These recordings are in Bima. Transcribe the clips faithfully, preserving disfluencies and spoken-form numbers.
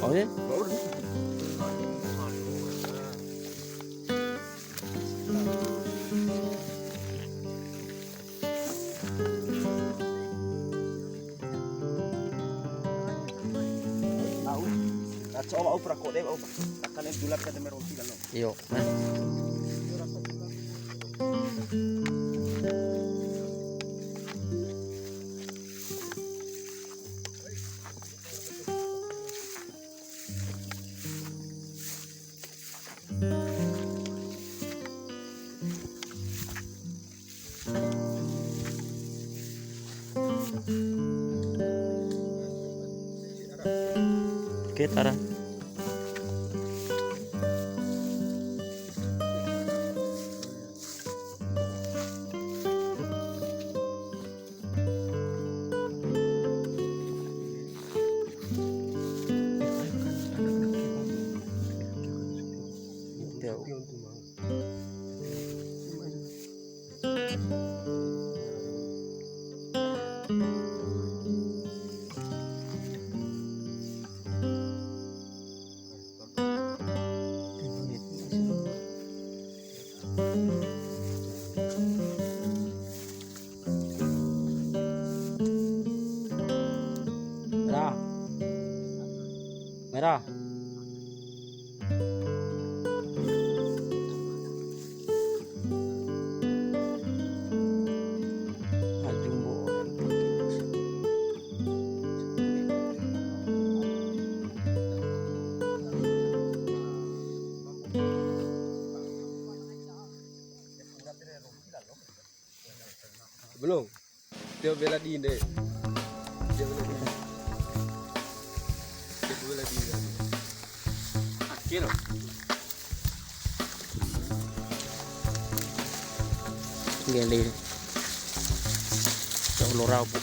Oke. Au. Kaco au pra kode au. Akan dula ka deme roti lalo. Iyo. Oke, Tara. Merah. Merah. Belum. Tio bela diri de. Tio bela diri. Tio bela diri. Akhir. Geli. Cok lorau, Bu.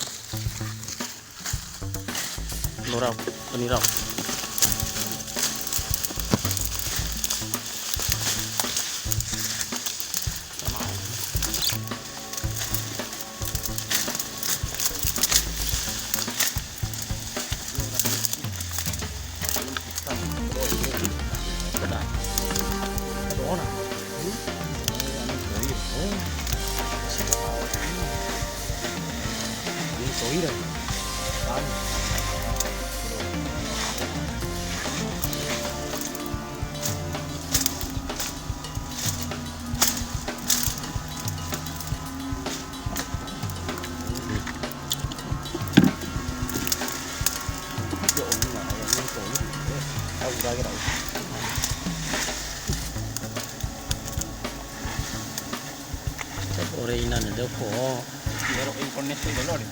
Lorau, pani rau. Ore ina ne doko. Ero in connection dulu deh.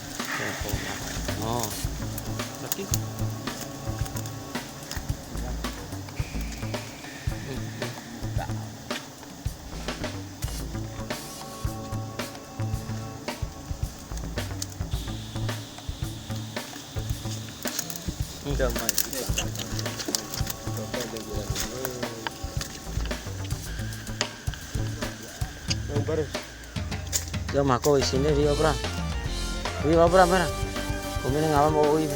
Oh. Berarti. Enggak, Mai. Yang baru. Yo, mako isine rio, bra. Ui, wa, bra, mena. Komine ngawa mo ui.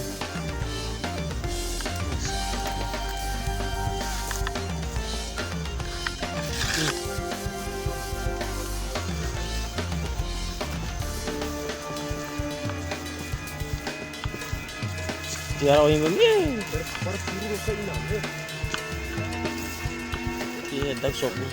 Tiwara oi nggomi. Iya, dak sopu.